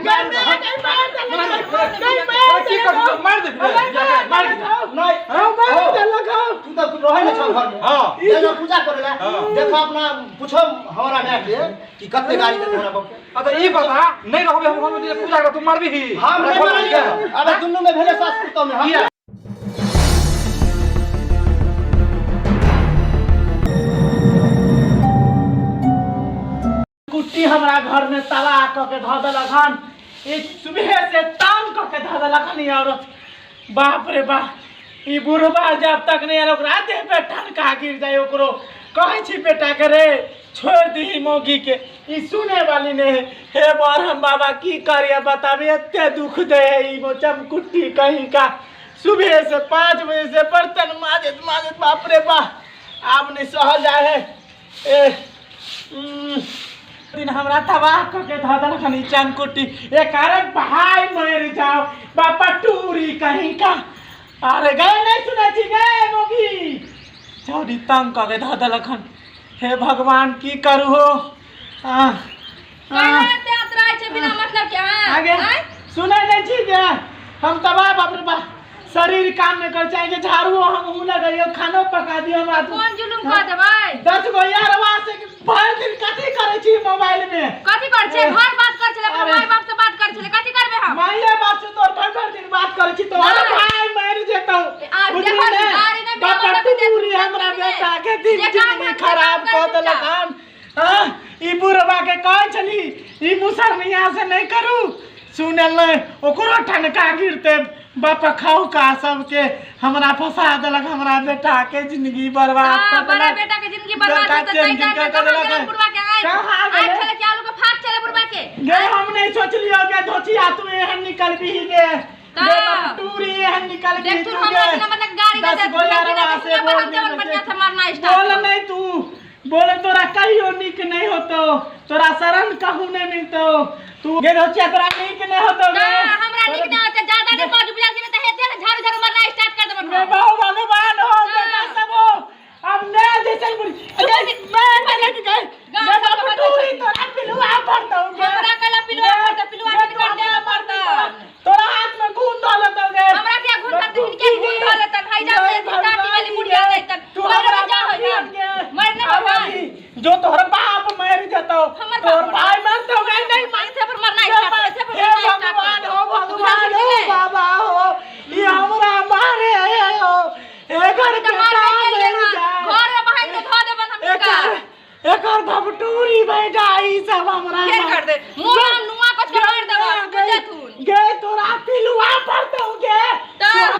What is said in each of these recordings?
गए मार गए मार की कर मार दे मार दे। नहीं हम मार देलक हौ। तू तो रहै ने छौ घर में। हां। जेना पूजा करे ला हाँ। देखो, अपना पूछो हमरा माय के कि कते गाड़ी देते हमरा बाप के। अच्छा ई बता, नहीं रहबे हम घर में जे पूजा कर तू मारबी ही? हम नहीं मारलियै। अबे दुनू में भेले सास पुतोह में हम किया? कुट्टी हमरा घर में तबाह कऽ के धऽ देलक हन। ई सुबह से ताम कऽ के धऽ देलक हन ई औरत। बाप रे बाप, ई बुढ़बा जब तक नहीं आयल ओकरा देह पे ठनका गिर जाए। ओकरो कहै छी बेटा के, रे छोड़ दही मौगी के, ई सुने वाली नहीं है। हे बरहम बाबा, की करिए बताबी, एते दुख दे है ई चमकुट्टी कहीं का। सुबह से 5 बजे से बर्तन माजत माजत, बाप रे बाप, आब नहीं सहल जाए है। ए दिन हमरा तबाह कऽ के धऽ देलक हन ई चमकुट्टी। ए कारण भाई मरि जाओ बापा टूरी कहीं का। अरे गए नहीं सुनै छी गए मौगी छौड़ी तंग कऽ के धऽ देलक हन। हे भगवान, की करू हो? आ, आ, कहला एते अतराइ छै बिना मतलब के अहाँ? आगे आँय? सुनै नहीं छी गे हम तबाह। बाप रे बाप, शरीर काम नहीं कर चाहे झाड़ू हम हूँ लगैयो, खानो पका दियो हमरा तू। कोन जुलुम कऽ देबै? 10 गो यारवा से भरि दिन कथी करै छी मोबाइल में? कथी करै छै? घर बात करै छलै, अपना अरे। माय बाप से बात करै छलै। कथी करबै हम? माइये बाप से तोर भरि भरि दिन बात करै छी। तोहर नहि। भाई मरि जेतौ। आ, बुझली देखो, ने? गाड़ी नहि बापा मिलत, तऽ टूरी हमरा देखो, बेटा के दिन जे काम जिंदगी हम खराब काम कऽ करै देलक हन। हाँ, ई बुढ़बा के कहै छली ई मुसरनिया से नहीं करू, सुनल नहीं, ओकरो ठनका गिरते। बापा खाऊ का सबके हमरा फंसा देलक, हमरा बेटा के जिंदगी बर्बाद हाँ, कऽ बड़ा देलक। बेटा के जिंदगी बर्बाद बेटा होतै, तै चेंज टाइम कऽ पे कहाँ देलक। गेलन बुढ़वा के आँखि? कहाँ आँखि गेलै? छलै कि आलू के फाक छलै बुढ़वा के? गे हम नहीं सोचलियो गे धोचिया तू एहन निकलबी गे। तऽ गे बाप टूरी एहन निकलबी देखथुन तू हमरा गे। बिना मतलब गाड़ी 10 दे गो यारवा से पर बोल हम जवन दिन बढ़िया से मारना स्टार्ट बोल कर। नहीं तू बोल, तोरा कहियो नीक नहीं होतो, तोरा शरण कहूँ नहीं मिलतो। तू गे धोचिया तोरा नीक नहीं होतो गे। ना, हमरा नीक ना होतै, ज्यादा नहीं बाजू बुझा छी, तऽ हेते ने झाड़ू झाड़ू मारना स्टार्ट कर देबन रे हम। बहु भगवान हो देखा हाँ। सब हो अब ने जैसन बुरी अरे मैं चले गए। गाँव गे सबके बाबू बता टूरी छथिन। तोरा पिलुआ पड़तौ गे। हमरा कहला पिलुआ गे, पड़तौ, पिलुआ गे, के तू कर देला हमरा मारबी पड़तन। तोरा हाथ में गुण धऽ लेतौ गे। हमरा किया घून धरतै? हिनके घून धऽ लेतन। है जा से टाटी वाली बुढ़िया दैतन। तू मरि हमरा जा होइ मारबी तन। गे। मरि नहि अब भगवान। अभी जो तोहर बाप मर जतौ, हमर बाप तोहर मरतौ। भाई मरतौ गे। नहीं मर ऐसे पर मरना स्टार्ट कर, ऐसे पर हे मरना स्टार्ट भगवान कर। हो तू बुझा भगवान सकली हो नहि? बाबा हो, ई हमरा मारे हो एकर तऽ बेटा मारबे केलियै मरि हन। जाए। घर में बहाइन के धऽ देबन हम हिनका। एकर एकर भपटूरी बेटा ई सब हमरा फेर कर दे। मुँह में नुआ कस के मारि देबन, बुझथुन। गे तोरा पिलुआ पड़तौ गे। तऽ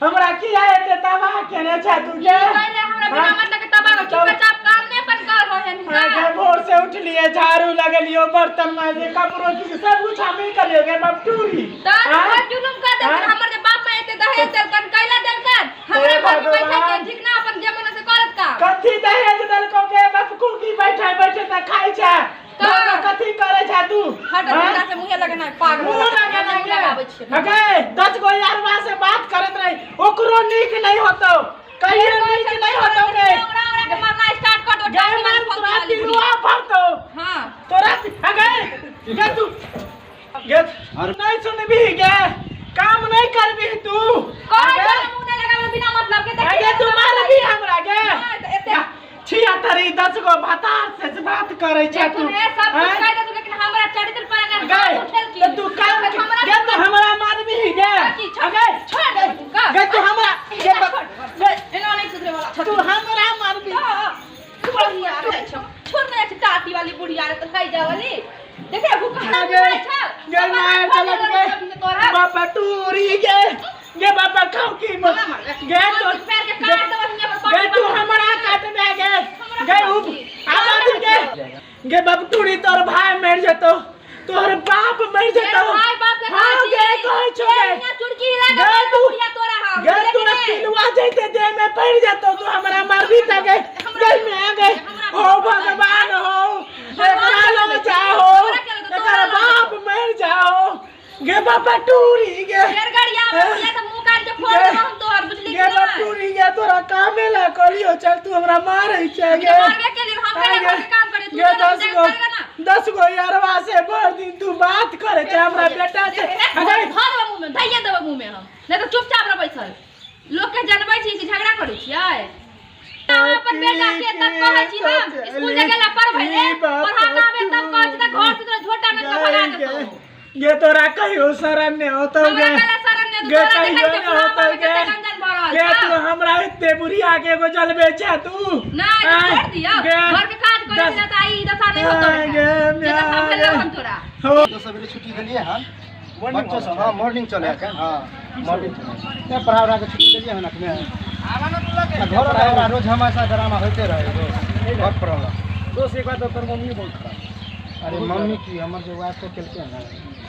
हमरा किया एते तबाह केने छै तू गे? पहिले हमरा बिना मतलब के तबाह कर, चुपचाप काम नहि अपन कर हो हन हाँ, हिनका। गे भोर से उठलिए, झाड़ू लगलियो, बर्तन माजे, कपड़ो किसी सब कुछ हमें करियो गे बपटूरी। तऽ हाँ? तोहर जुलुम कर देलकन, हाँ? हमर जे बाप माय एते दहेज देलकन, कैला देलकन? हमरा हे घर में बैठे के भगवान। ठीक ना अपन जे मन से करत काम। कथी दहेज देलको गे बपकू की बैठे बैठे त खाइ छै? तऽ घर में कथी करे छै तू? हट हाँ? हमरा से मुँहे लगना पागल। मुँह लगे मुँह लगाबै छियै। अगे 10 गो यारवा से बात करत रही, ओकरो नीक नहीं होतो, कहियो नीक नहीं होतो गे। ओकरा ओकरा के मारना स्टार्ट कर दो। गे टाटी मार वाली तोरा फलतू वाली पिलुआ बुढ़िया। पड़तो। हाँ। तोरा अगे गे तू गे नहीं सुनबी गे, काम नहीं करबी तू। कहै अगे छलै मुँह नहि लगाबै बिना मतलब के, देखी अगे तू मारबी हमरा गे। नहि, तऽ एते छिया तरी 10 गो भतार से बात करे छै तू। देखू ने, सब कुछ आँय? कहि देतू, लेकिन हमरा चरित्र पर अगर गे हाथ उठेलखिन, तऽ तू काम तऽ हमरा गे तू हमरा मारबी गे। की, छोड़- अगे छोड़ देबो तू, का? गे तू हमरा गे गे एना नहि सुधरे वाला तू हमरा मारबी। बुढ़िया रहै छौ। छोड़ ने छै टाटी वाली बुढ़िया रे, तऽ खाइ जा वाली। देखे भूखा गे गे मार देलक गे बापा टूरी गे। गे बापा खाऊ की मत गे तो पैर के काट देबो हियां पर। गे तू हमरा काटबे गे। गे उब आबादी गे। गे बाप टूरी तोर भाई मर जतो, तोहर बाप मर जतो। भाई बाप के हाँ गे कहै छौ गे। हियां चुड़की हिला के गे मारबो तू बुढ़िया तोरा हम। गे बुझले कि तोरा नहि? पिलुआ जैते देह में पड़ जतो, तू हमरा मारबी त गे। गे में गे हो भगवान हो, एकरा लग जाओ, एकर बाप मर जाओ गे बाबा टूरी गे। फेर गाड़िया आबै बुढ़िया तऽ मुँह कान के फोड़ देबो हम तोहर, बुझली कि गे बाप नहि? टूरी गे तोरा कामे ला कलियो चल, तू हमरा मारै छै गे। मारबे केलियै, हम हाँ केना गे। घर के काम करियै? तू गे केना 10 पूजा गो करेगा ना? 10 गो यारवा से भर दिन तू बात करे छै हमरा बेटा से। अरे धर देबै मुँह में, धैये देबै मुँह में हम, नहीं तो चुपचाप रह बैसल। लोग के जनबै छी कि झगड़ा करै छियै। अहाँ अपन बेटा के तब कहै छी हम स्कूल जे गेला पढ़बै ले, पढ़ा के आबे तब कहै छी तऽ घर से तोरा झोटा में भगा देतौ। गे तोरा कहियो शरण नहि होतौ हमरा गे। कहला शरण नहि गे होतौ, तोरा कहियो देखै छियै नहि बुढ़ापा होतौ में गे। कते गंजन भऽ रहल गे छौ। तू हमरा एते बुढ़िया के एगो जलबे छै तू। नहि तऽ आँय, छोड़ि दियौ, गे, घर के काज करै छी ने तऽ आइ ई दशा नहि होतौ आँय, गे, जे दशा माय, भेलौ हन तोरा। हो। तो सवेरे छुट्टी देलियै हन बच्चो सब। हाँ, मॉर्निंग चले एखन। हाँ, मॉर्निंग चले। तें पढ़ा उढ़ा के छुट्टी देलियै हन एखने। आ घर पर हमरा रोज हमेशा ड्रामा होइते रहै रोज घर पर हमरा। दोस्त, एक बात, तोर मम्मी बहुत खराब। अरे मम्मी की, हमर जे वाइफ के केलकै ने,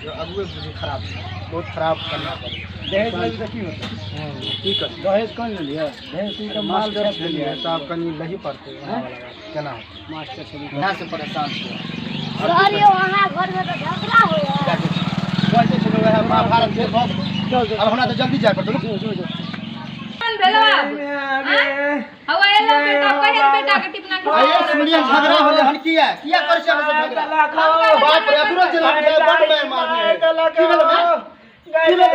जो अगुए बुझी खराब छै, बहुत खराब कन्या पर। दहेज लेबही तऽ की होतै? की करी? दहेज कोन लेलियै? दहेज तू तऽ माल मास्टर छापि छलियै देलियै। तऽ आब कनि लही पड़तै ओना वाला बात केना होतै? मास्टर छलियै। इएह से परेशान छियै। सर यौ, अहाँ घरमे तऽ झगड़ा होइए। कहै छै वएह महाभारत भेल भऽ गेल। आब हमरा तऽ जल्दी जाय पड़तै, रुकू। जो जो। कोन भेलौ आब? हौआ एलौ बेटा, कहियन बेटा के टिपना के। आइए सुनलियै झगड़ा होलै हन, किया किया करै छै अहाँ सब झगड़ा? बाप रे, अखनो चला जाय, बड मार मारने है। की भेलो माय? की भेलो?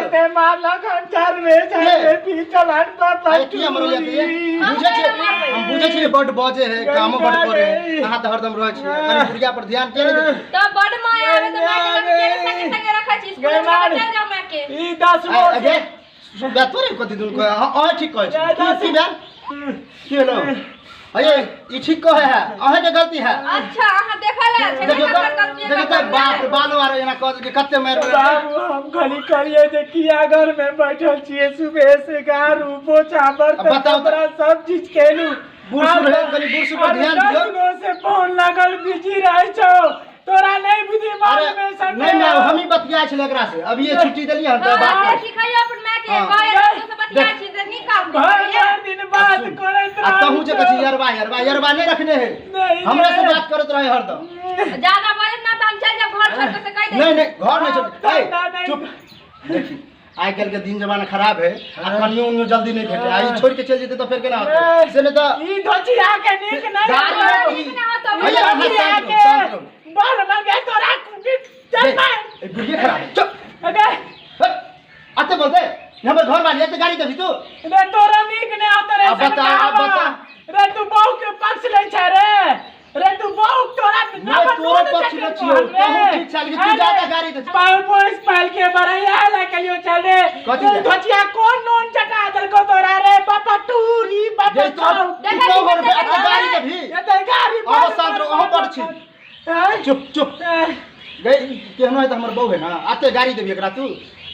अरे किया मरलियै के? बुझै छियै, हम बुझै छियै बड बजे है, कामो बड करे है, अहाँ तऽ हरदम रहै छियै, कनि बुढ़िया पर ध्यान किया नहि दै छियै? तब बड माया आबे तऽ माय के लग के संगे संगे रखै छी, स्कूल छोड़ के चलि जाउ माय के। ई 10 आ, गो आ, गे, सुन बात तोरे कथी दुन कहे, अहाँ अहाँ ठीक कहै छी। की की भेल? की भेलो? अये ई ठीक कहै है, अहाँ के गलती है। अच्छा, अहाँ देखल आयल छै? देखियौ ककर तऽ, गलती है, देखियौ तऽ ककर बाप रे नहि। बालो आर एना कह देलकै, कते मारि मारि। बाबू, हम खाली कहलियै जे किया घर में बैठल छियै सुबह से, गारू पोछा बर्तन अब बताउ तऽ। कपड़ा सब चीज केलू। बूढ़ सूढ़ है, कनि बूढ़ सूढ़ पर ध्यान दियौ। 10 गो से फोन लागल बिजी रहै छौ, तोरा नहीं बुद्धि अरे मालूम में सब। नहीं नहीं, हम ही बतिया छलै एकरा से, अभी ये छुट्टी देलियै हन तऽ हाँ, बात से करै। सिखैयौ अपन माय के। हाँ। कहै दोस्त से बतिया छी से नीक काम भर करैया। भर दिन बात करैत आ तहूँ जे रहै कहै छी छौ। यरबा यरबा यरबा नहीं रखने है, नहीं, हमरा से नहीं। बात करत रहे हरदम। ज्यादा बजत ना तऽ हम चलि जायब घर छोड़ि के, से कहि दै। नहीं नहीं, घर नहीं छोड़। नहीं, ए, नहीं। चुप। देखी, आइ काल्हि के दिन जमाना खराब है आ कनियो उनियो जल्दी नहीं भेटे, आ ई छोड़ के चलि जेतै तऽ फेर केना होतै? से नहीं तऽ ई धोचिया के नीक नहीं गाड़ी होतौ। नहीं। नीक ना होतौ। भैया, अहाँ धोचिया शांत रहू, के शांत रहू। बड़ मंगे तोरा कुकी चल देख, मार। ए बुढ़िए खराब है। चुप। अगे हट, अते बोलते हमर घर वाली एते गाड़ी देबही तू? रे तोरा नीक नहीं होतौ रे। अब बता, अब बता। रे तू बहू के पक्ष लै छै रे, रे तू बहू तोरा नहीं, तोरो पक्ष लै छियौ, तहूँ ठीक छै, लेकिन तू ज्यादा गाड़ी दै छी। पाल पोस पाल के बड़ैया ला कहियो चल रे। कथी रे ले? धोचिया कोन नून चटा देलको तोरा रे? बापा टूरी बापा जे तोर देखै तू छी घर पे कते एते गाड़ी देबही? एते गाड़ी। अहाँ शांत रहू, अहूँ बड़ छी। आँय? चुप चुप। आँय? गई केहनो है तऽ हमर बहू है ना, एते गाड़ी देबही एकरा तू?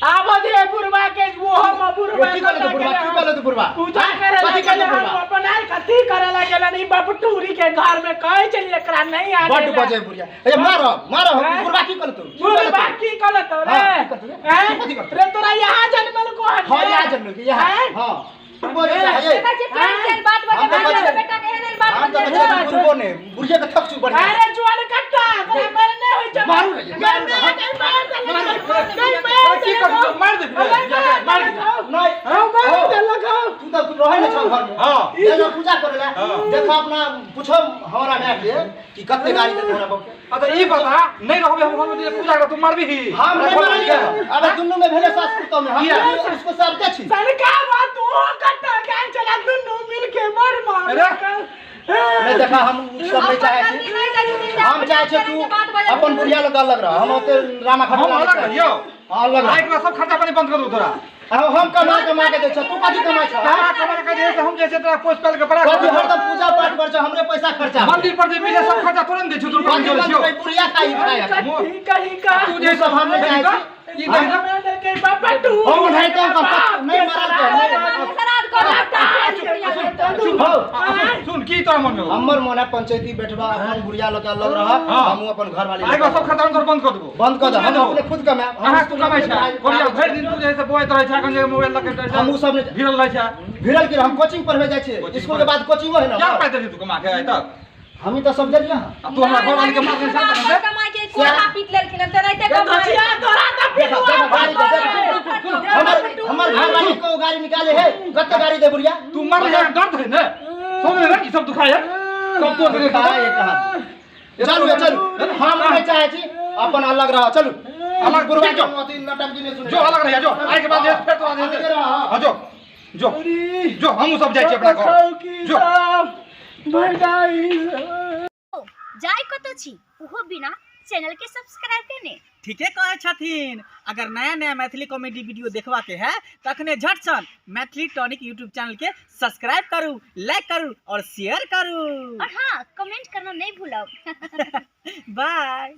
आब दे बुढ़वा के, वो हम बुढ़वा। की कहले तू बुढ़वा? की कहले तू बुढ़वा? पूजा आँय? करे कथी ला कहले गेलै बुढ़वा? हम अपन आर कथी करे ला गेलै ई बाप टूरी के घर में कहै छलियै एकरा नहीं आने बड्ड ला। बजे बुढ़िया। ए मारो मारो। आँय? बुढ़वा की कहले तू? की कहले बुढ़वा तू? की कहले तो रे? हाँ, की कहले तू रे? आँय? कथी कहले? रे तोरा यहाँ जनमल को हन? हाँ, यहाँ जनमल के, यहाँ। आँय? हाँ, बजे है। देखै छी केहन केहन बात बजै हम तऽ छै बच्चे- बेटा के, एहन एहन बात हम तऽ बजै बच्चे छै। बुढ़बो ने बुढ़िया के थक चुप बढ़िया। अरे जुआन कट्टा तोरा मारे नहीं होइ छौ। मारू रे, मारू रे। नहीं, मार देलक हौ। नहीं, मार की देलक करू? हौ। मार देबही रे, मार देबही। नहीं। हौ, मार हो। देलक हौ। तू तऽ तू रहै ने छौ घर में। हाँ। देखो पूजा करे ला। हाँ। देखो, अपना पूछो हमरा माय के कि कते गाड़ी देते हमरा बाप के। अच्छा ई बता, नहीं रहबे हम घर में जे पूजा कर तू मारबी? हम नहीं मारलियै। अबे दुनू में भेले सास पुतोह में, हम किया? उसको सबते छी। सरका बात तू कट्टा के चला, दुनू मिल के मर मार। अरे। नहीं, देखा, हम उ सब नहीं चाहे छी। हम चाहे छी तू अपन बुढ़िया लोग अलग रह, हम ओते रामा हम खटला अलग रहियौ? हाँ, अलग रह। आइ के सब खर्चा पानी बंद कर दू तोरा। हम हम कमा कमा के दै छौ, तू कथी कमाइ छौ? कमा कमा के जे हम जैसे तोरा पोस पाल के बड़ा। कथी हरदम पूजा पाठ कर छौ, हमरे पैसा खर्चा? मंदिर पर जे मिले सब खर्चा तोरे ने दै छौ, तू कथी चलै छियौ। मंदिर बुढ़िया खाइ खाइ? कहीं कहीं का तू जे सब हम नहीं चाहै छी। ई दही ना। बापा तू हम उठाइते हम नहीं मारल तो नहीं। चुप हो। सुन, की तोरा मन में हो? हमर मन है पंचायती बैठबा, अपन बुढ़िया लोग अलग रह। हाँ। हमहूँ अपन घर वाली आइ के सब खर्चा तोर बंद कर देबो। बंद कर दे, हम अपने खुद कमाएब। हम अहाँ तू कमाइ छै कोरिया, भरि दिन तू जे है से बौआइत रहै छै, एखन जे मोबाइल लऽ के हम उ सब नहि। भिड़ल रहै छै। भिड़ल की, हम कोचिंग पढ़बे जाइ छियै। कोचिंग स्कूल के बाद कोचिंगो है क्या ना। पाइ देलही तू कमा के आइ तक? हम ही तऽ सब देलियै हँ। आ तू हमरा घर वाली के मारने छै तखन से? कमाई के कोठा पीट लेलखिन हन, तेनाहिते कमाई। धोचिया तोरा तऽ देखा, देखा, गाड़ी दे, सुन, देखा। हमर हमर घर वाली को गाड़ी निकाले है, कते गाड़ी दे बुढ़िया? तू मर जा, दर्द है ने, समझ ने, ई सब दुखाय है सब तोड़ देने। कहाँ ये कहाँ? चलू ये, चलू। हम नहि चाहै छी अपन अलग रह, चलू। अलग बुढ़वा ठीक, जो। के अथी नाटक भी नहि सुनै। जो अलग रहिया जो, आइ के बाद जे फेर तोरा अलगे जे रह, हाँ। हां, जो जो जो, हमहूँ सब जाइ छी अपना घर जो। जाय कतऽ छी ओहो बिना चैनल के सब्सक्राइब केने? ठीके कहै छथिन। अगर नया नया मैथिली कॉमेडी वीडियो देखबा के है तखने झटसन मैथिली टॉनिक यूट्यूब चैनल के सब्सक्राइब करू, लाइक करू और शेयर करू। और हाँ, कमेंट करना नहीं भूलब। बाय।